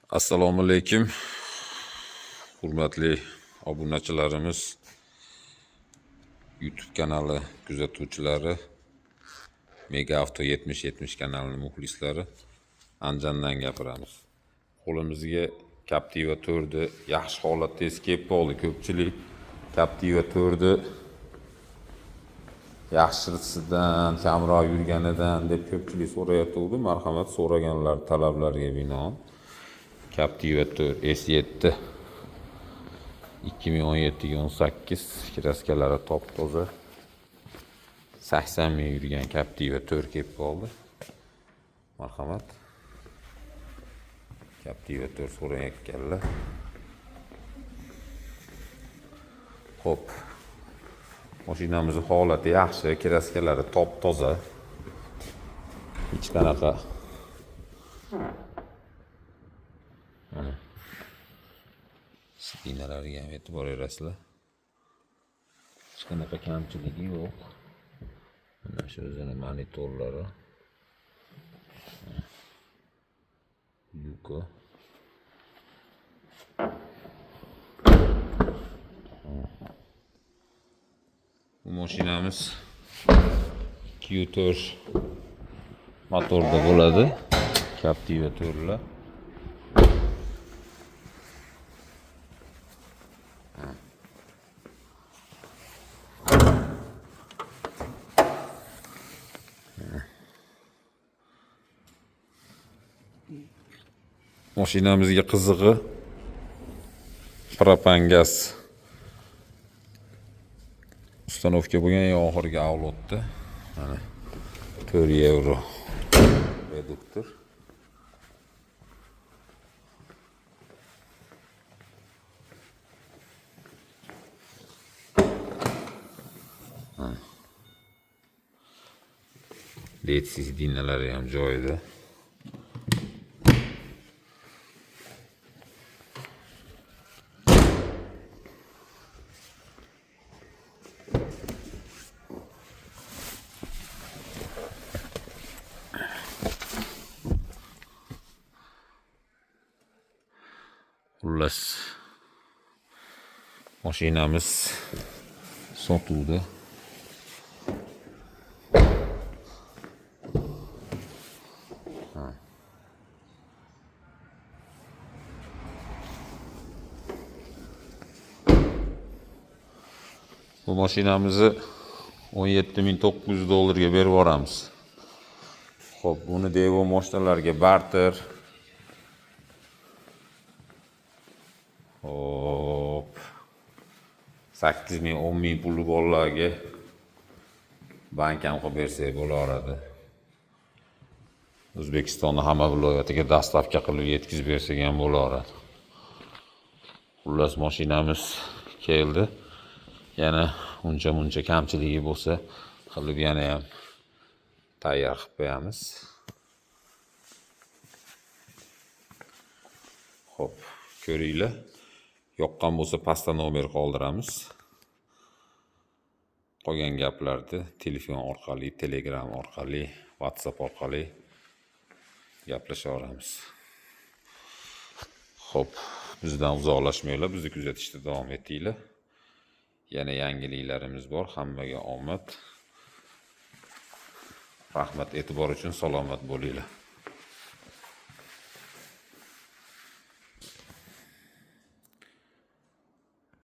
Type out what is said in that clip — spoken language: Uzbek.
Assalomu alaykum, hurmatli obunachilarimiz, YouTube kanali kuzatuvchilari, Mega Avto 7070 kanalining muxlislari. Andijondan gapiramiz. Qo'limizga Captiva 4 yaxshi holatda eski kelib qoldi. Ko'pchilik Captiva 4 yaxshisidan, kamroq yurganidan deb ko'pchilik so'rayotgandi. Marhamat, so'raganlar talablariga binoan Captiva 4 S7 2017 18, kraskalari top toza, 80 ming yurgan Captiva 4 kelib qoldi. Marhamat. Captiva 4 so'rayotganlar. Xo'p. Mashinamizning holati yaxshi, kraskalari top toza. Hech qanaqa, mana sidinalariga ham e'tibor berasizlar. Hech qanaqa kamchiligi yo'q. Mana shu o'zini monitorlari. Yuko. Bu mashinamiz Q4 motorda bo'ladi. Captiva 4lar. Mashinamizga qizig'i propan gaz установка bo'lgan, eng oxirgi avlodda. Mana 4 yevro reduktor. Led sidinalari ham joyida. Xullas, mashinamiz sotuvda. Bu mashinamizni 17 900 dollarga berib yuboramiz. Xo'p, buni Devo mashinalarga barter. Hop. 8 ming, 10 ming pulli bolalarga bank ham qilib bersak bo'laveradi. O'zbekistonni hamma viloyatiga доставка qilib yetkazib bersak ham bo'laveradi. Xullas, mashinamiz keldi. Yana uncha muncha kamchiligi bo'lsa, qilib yana ham tayyor qilib qo'yamiz. Xo'p, ko'ringlar. Yoqqan bo'lsa pastda nomer qoldiramiz. Qolgan gaplarni telefon orqali, Telegram orqali, WhatsApp orqali gaplashaveramiz. Xo'p, bizdan uzoqlashmanglar, bizni kuzatishda davom etinglar. Yana yangiliklarimiz bor. Hammaga omad. Rahmat e'tibor uchun, salomat bo'linglar.